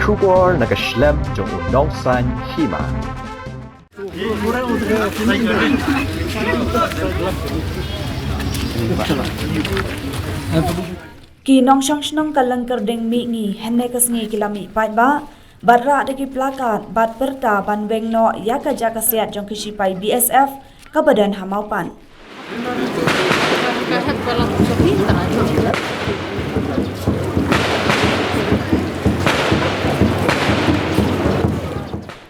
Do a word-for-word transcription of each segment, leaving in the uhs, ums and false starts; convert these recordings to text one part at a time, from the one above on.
Khubor na ka shlem jong u nongsan hima. Ki nongshong shnong ka Lyngkyrding Mihngi hynne ka sngi ki la mih paidbah bad rah da ki plakat bad pyrta ban weng noh ïa ka jaka siat jong ki shipai B S F kaba don ha Mawpat.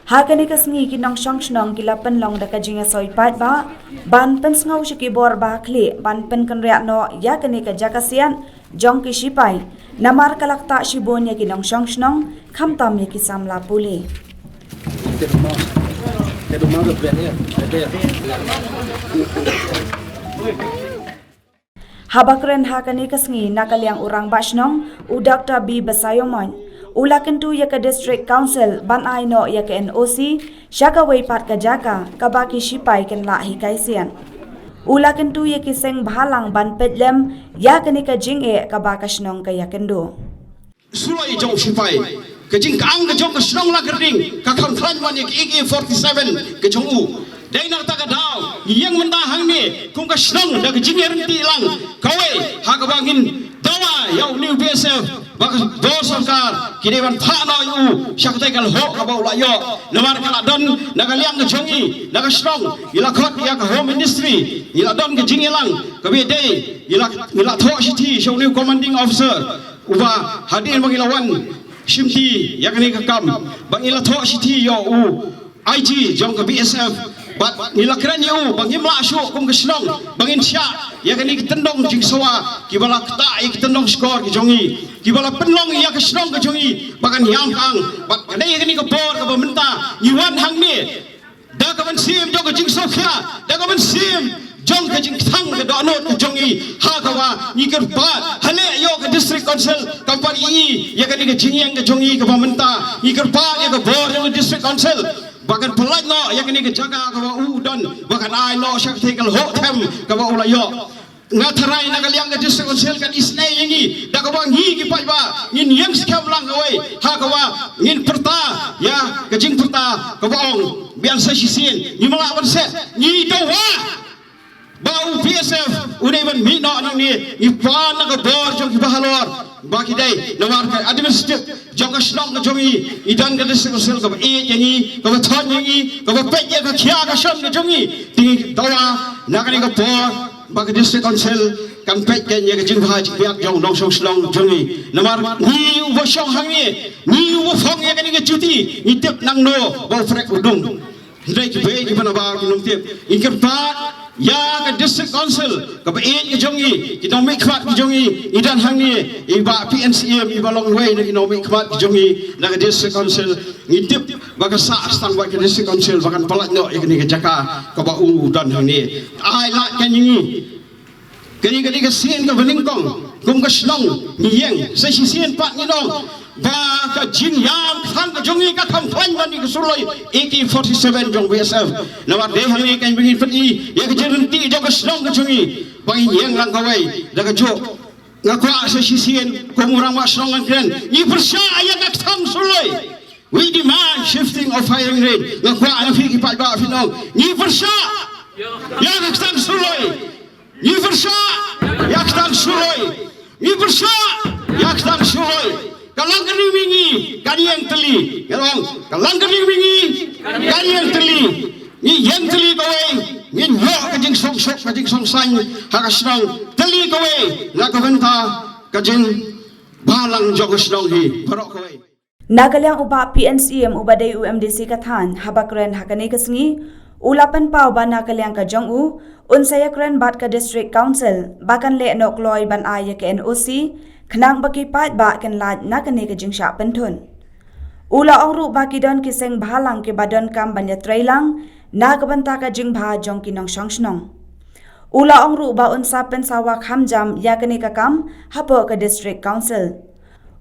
Ha kane ka sngi ki nongshong shnong ki la pynlong da ka jingïasoi paidbah ban pynsngew sha ki bor ba khlieh ban pynkynriah noh ïa kane ka jaka siat jong ki shipai, namar ka la ktah shibun ïa ki nongshong shnong khamtam ïa ki samla pule. Haba kren ha kane ka sngi na ka liang u Rangbah Shnong, u Doktor B Basaiawmoit, u la kyntu ïa ka District Council ban ai noh ïa ka N O C sha kawei pat ka jaka kaba ki shipai kin lah hikai siat. U la kyntu ïa ki seng bhalang ban peit lem ïa kane ka jingeh kaba ka shnong ka ïakynduh. Suloi jong u shipai, ka jingkang ka jong ka shnong Lyngkyrding ka kham khlaiñ ban ïa ka A K forty-seven ka jong u. Dei na kata ka daw ngi ïeng mynta hangne kum ka shnong da ka jingïaryntih lang kawei ha kaba ngin dawa ïa u new B S F ba ka bor sorkar ki dei ban phah noh ïa u sha katei ka lyoh kaba u la ïoh. Namar ka la don na ka liang ka jong ngi na ka shnong ngi la khot ïa ka Home Ministry, ngi la don ka jingïalang kaba dei ngi la, ngi la thoh shithi sha u new commanding officer uba hadien ba ngi la wan shimti ïa kane ka kam ba ngi la thoh shithi ïa u I G jong ka B S F. Bad ngi la kren ïa u ba ngim lah shuh kum ka shnong ba ngin shah ïa kane ka tyndong jingsawa kiba la ktah ïa ka tyndong shkor ka jong ngi, kiba la pynlong ïa ka shnong ka jong ngi ba kan ïam kang. Bad ka dei ïa kane ka por kaba mynta ngi wan hangne da ka mynsiem jong ka jingsngewkhia, da ka mynsiem jong ka jingkthang ka dohnud ka jong ngi ha kaba ngi kyrpad ha leh ïa ka District Council kam pat ïa kane ka jingïeng ka jong ngi kaba mynta. Ngi kyrpad ïa ka bor jong ka District Council ba kan pyllait noh ïa kane ka jaka kaba u don ba kan ai noh sha katei ka lyoh them kaba u la ïoh. Nga tharai na ka liang ka District Council kan isynei ïa ngi da kaba ngi ki paidbah ngin ïeng skhem lang kawei ha kaba ngin pyrta ïa ka jingpyrta kaba ong biang sa shisien ngim lah ban set. Ngi dawa ba u B S F u dei ban mih noh nangne. Ngi pan na ka bor jong kiba halor ba ki dei namar ka administrative jong ka shnong ka jong ngi, i don ka District Council kaba ïeit ïa ngi, kaba thon ïa ngi, kaba peit ïa ka khia ka shon ka jong ngi. Te ngi dawa na kane ka por ba ka District Council kan peit ïa ka jingbha jingbiang jong u nongshong shnong jong ngi. Namar ngi uba shong hangne, ngi uba phong ïa kane ka juti, ngi tip nangno ba u prek u dung. Hynrei kiwei kiba nabar kim tip. Ngi kyrpad ïa ka District Council kaba ïeit ka jong ngi, ki nongmihkhmat ki jong ngi, i don hangne i Bah P N C M, iba long wei na ki nongmihkhmat ki jong ngi na ka District Council. Ngi tip ba ka sah tang ba ka District Council ba kan pyllait noh ïa kane ka jaka kaba u don hangne. Ai lad kan ïa ngi. Kane, kane ka sien kaba nyngkong kum ka shnong ngi ïeng sa shisien pat ngi ong ba ka jingïam kthang ka jong ngi ka kham khlaiñ ban ïa ka surloi A K forty-seven jong B S F. Namar dei hangne kan ba ngin pyni ïa ka jingryntih jong ka shnong ka jong ngi ba ngin ïeng lang kawei da ka juk. Nga kwah sa shisien kum u rangbah shnong ngan kren, ngi pyrshah ïa ka kthang surloi. We demand shifting of firing range. Nga kwah na phi ki paidbah phin ong ngi pyrshah ïa ka kthang surloi. Ngi pyrshah ïa ka kthang surloi. Ngi pyrshah ïa ka kthang surloi. Ka Lyngkyrding Mihngi kan ïeng tylli. Ngan ong ka Lyngkyrding Mihngi kan ïeng tylli. Ngi ïeng tylli kawei, ngin ïoh ka jingsngewsuk ka jingsngewsaiñ ha ka shnong tylli kawei na ka bynta ka jingbalang jong ka shnong hi baroh kawei. Na ka liang u Bah P N C M uba dei u M D C ka thaiñ haba kren ha kane ka sngi, u la pynpaw ba na ka liang ka jong u un sa ïakren bad ka District Council ba kan leh noh kloi ban ai ïa ka N O C khnang ba ki paidbah kin lait na kane ka jingshah pynthut. U la ong ruh ba ki don ki seng bhalang kiba donkam ban ïatreilang na ka bynta ka jingbha jong ki nongshong shnong. U la ong ruh ba un sa pynsawa kham jam ïa kane ka kam hapoh ka District Council.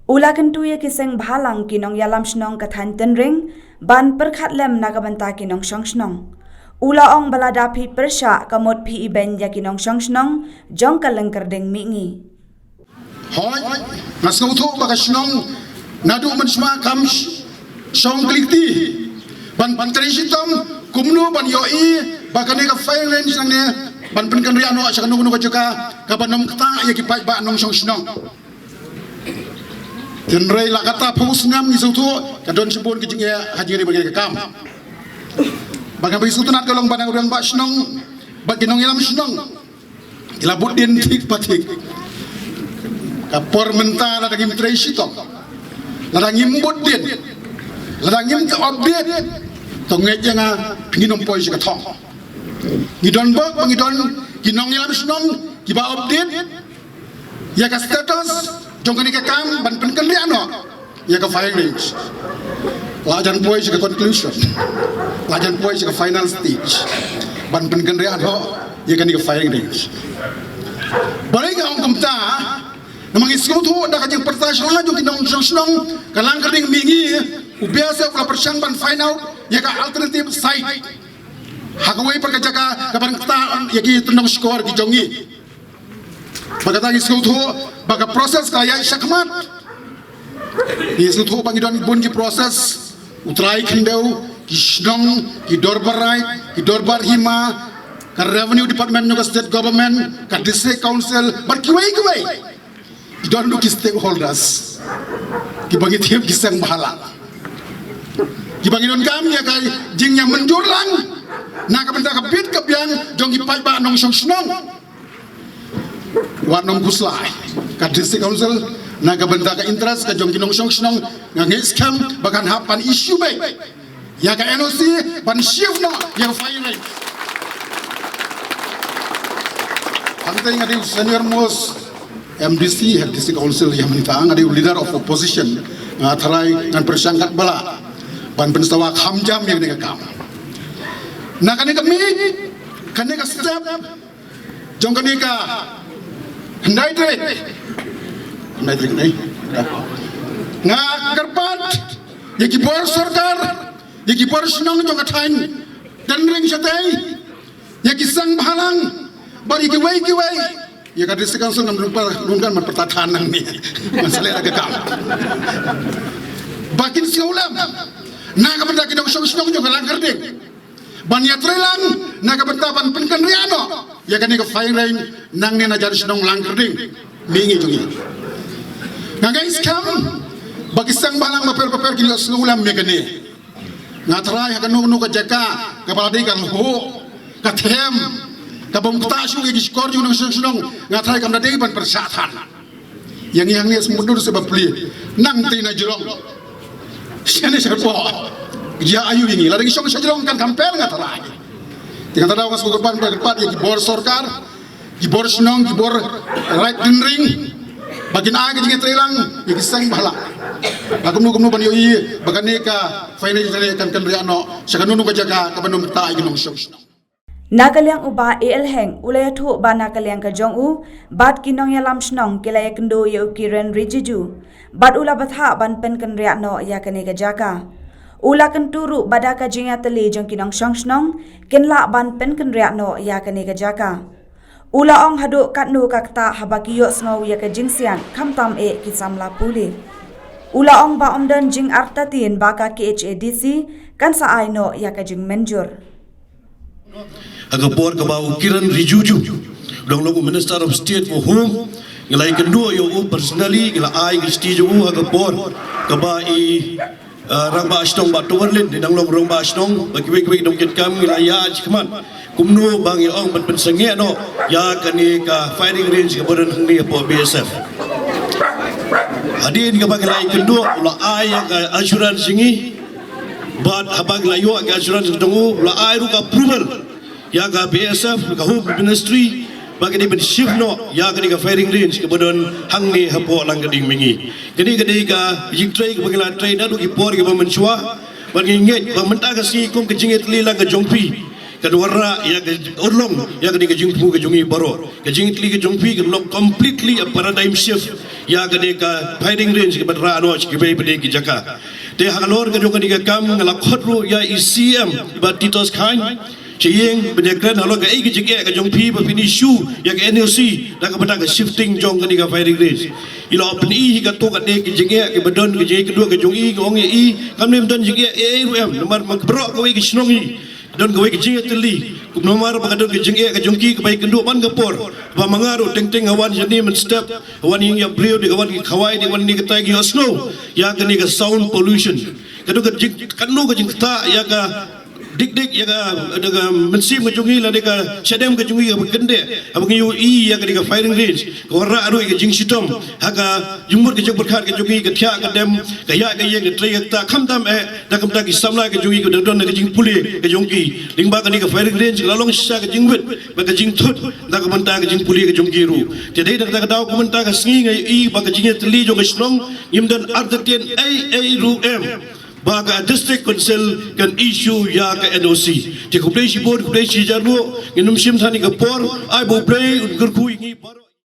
U la kyntu ïa ki seng bhalang ki nongïalam shnong ka thaiñ Tynring ban pyrkhat lem na ka bynta ki nongshong shnong. U la ong ba lada phi pyrshah ka mut phi ibeiñ ïa ki nongshong shnong jong ka Lyngkyrding Mihngi. Hooid, nga sngewthuh ba ka shnong Naduh mynshuwa kam sh-, shong klikti ban, ban trei shitom kumno ban ïohi ba kane ka firing range nangne ban pynkynriah noh sha kano kano ka jaka kaba nym ktah ïa ki paidbah nongshong shnong. Hynrei la katta phew snem ngi sngewthuh ka don shibun ki jingeh ha jingïarap ïa kane ka kam. Ba nga ba ngi sngewtynnat ka long ba na u rangbah shnong bad ki nongïalam shnong ki la bud dien thik pa thik. Ka por mynta lada ngim trei shitom, lada ngim bud dien, lada ngim update, to ngeit ïa nga ngin ym poi sha ka thong. Ngi don bok ba ngi don ki nongïalam shnong kiba update ïa ka status jong kane ka kam ban pynkynriah noh ïa ka firing range. La jan poi sha ka conclusion, la jan poi sha ka final stage ban pynkynriah noh ïa kane ka firing range. Balei nga ong kumta? Namar ngi sngewthuh da ka jingpyrta sha la jong ki nongshong shnong ka Langkyrding, mihngi u BSF u la pyrshang ban find out ïa ka alternative site ha kawei pat ka jaka kaban ktah ïa ki tyndong shkor ki jong ngi. Ba kata ngi sngewthuh ba ka process ka ïaid shakhmat. Ngi sngewthuh ba ngi don bun ki process, u trai khyndew, ki shnong, ki dorbar raid, ki dorbar hima, ka revenue department jong ka state government, ka district council bad kiwei kiwei. Ki don ruh ki stakeholders kiba ngi tip ki seng bhalang, kiba ngi donkam ïa ka jingïamynjur lang na ka bynta ka bit ka biang jong ki paidbah nongshong shnong. Wat nym khuslai ka district council na ka bynta ka interest ka jong ki nongshong shnong. Nga ngeit skhem ba kan hap ban issue beit ïa ka NOC ban shift noh ïa ka firing range. Hangta nga dei u senior most MDC ha district council ïa mynta, nga dei u leader of opposition. Nga tharai ngan pyrshang katba lah ban pynsawa kham jam ïa kane ka kam. Na kane ka miej, kane ka step jong kane ka hyndai tarik, hyndai tarik ne, nga kyrpad ïa ki bor sorkar, ïa ki bor shnong jong ka thaiñ Tynring shatei, ïa ki seng bhalang bad ïa kiwei kiwei, ïa ka district council ngam rung pa rung kan man pyrta than nangne. Man sa leh la ka kam. Ba kin sngewlem na ka bynta ki nongshong shnong jong ka Langkyrding ban ïatreilang na ka bynta ban pynkynriah noh ïa kane ka firing range nangne na jan shnong Langkyrding, mihngi jong ngi. Nga ngeit skhem ba ki seng bhalang bapher bapher kin ïohsngew lem ïa kane. Nga tharai ha kano kano ka jaka kaba la dei ka lyoh ka them, ka bym ktah shuh ïa ki shkor jong nongshong shnong, nga tharai kam da dei ban pyrshah than. Ïa ngi hangne smudur se bapli, nang te na jrong. Shane shapoh. Ïa ayu ïa ngi, la dei shong sha jrong kan compare, nga tharai. Te nga tharai nga sngewkyrpad, kyrpad ïa ki bor sorkar, ki bor shnong, ki bor raid Tynring, ba kin ai ka jingïatreilang ïa ki seng bhalang. Ba kumno kumno ban ïohi ba kane ka firing range kan kynriah noh sha kano kano ka jaka kaba ym ktah ïa ki nongshong shnong. Na ka liang u Bah A L Heng u la ïathuh ba na ka liang ka jong u bad ki nongïalam shnong ki la ïakynduh ïa u Kiren Rijiju bad u la bthah ban pynkynriah noh ïa kane ka jaka. U la kyntu ruh ba da ka jingïatylli jong ki nongshong shnong kin lah ban pynkynriah noh ïa kane ka jaka. U la ong haduh katno ka ktah haba ki ïohsngew ïa ka jingsian, khamtam eh ki samla pule. U la ong ba ym don jingartatien ba ka K H A D C kan sa ai noh ïa ka jingmynjur. Ha ka por kaba u Kiren Rijiju u dang long u Minister of State for Home, ngi la ïakynduh ïa u personally, ngi la ai ka shithi jong u ha ka por kaba i Ah, rangbah shnong Bah Towerlin, dei nang long rangbah shnong, bad kiwei kiwei ki nongkitkam, ngi la ïa shikmat kumno ba ngi ong ban pynsangeh noh ïa kane ka firing range kaba don hangne hapoh B S F. Hadien kaba ngi la ïakynduh, u la ai ïa ka assurance ïa ngi, bad haba ngi la ïoh ka assurance jong u, u la ai ruh ka approval ïa ka B S F, ka Home Ministry, ba ka dei ban shift noh ïa kane ka firing range kaba don hangne hapoh Langkyrding mihngi. Kane ka dei ka jingtrei kaba ngi la trei naduh ki por kiba mynshuwa. Bad ngi ngeit ba mynta ka sngi kum ka jingïatylli lang ka jong phi kan wanrah ïa ka urlong ïa kane ka jingthmu ka jong ngi baroh. Ka jingïatylli ka jong phi kan long completely a paradigm shift ïa kane ka firing range kaba rah noh sha kiwei pat ki jaka. Te halor ka jong kane ka kam nga la khot ruh ïa i C M Bah Titos Chyne. Sha ïing ban ïakren halor kaei ka jingeh ka jong phi ba phin issue ïa ka N O C da kaba da ka shifting jong kane ka firing range. I la pyni hi kato ka dei ka jingeh kaba don ka jingïakynduh ka jong i, ka ong ïa i kam nym don jingeh ei ei ruh em, namar ma ka baroh kawei ka shnong hi don kawei ka jingïatylli. Kumno namar ba ka don ka jingeh ka jong ki kaba ïakynduh man ka por ba ma nga ruh teng teng ha wan shane mynstep, ha wan ïing ïa briew, dei ka wan ki khawai, dei wan ne katai ki ïohsngew ïa kane ka sound pollution. Ka don ka jing, kano ka jingktah ïa ka dik dik ïa ka, ïa ka mynsiem ka jong ngi lane ka shadem ka jong ngi kaba kyndit haba ngi ïohi ïa kane ka firing range. Ka wanrah ruh ïa ka jingshitom ha ka jingmut ka jingpyrkhat ka jong ngi, ka thiah ka dem, ka ïaid ka ïeng, ka trei ka ktah, khamtam eh da ka bynta ki samla ka jong ngi, ka dang don ka jingpule ka jong ki. Lyngba kane ka firing range ka la long shisha ka jingwit bad ka jingthut na ka bynta ka jingpule ka jong ki ruh. Te dei na kata ka daw, ka bynta ka sngi nga ïohi ba ka jingïatylli jong ka shnong ngim don artatien ei ei ruh em ba ka District Council kan issue ïa ka N O C. Te khublei shibun, khublei shihajar nguh, ngin ym shim than ïa ka por, ai ba U Blei un kyrkhu ïa ngi baroh.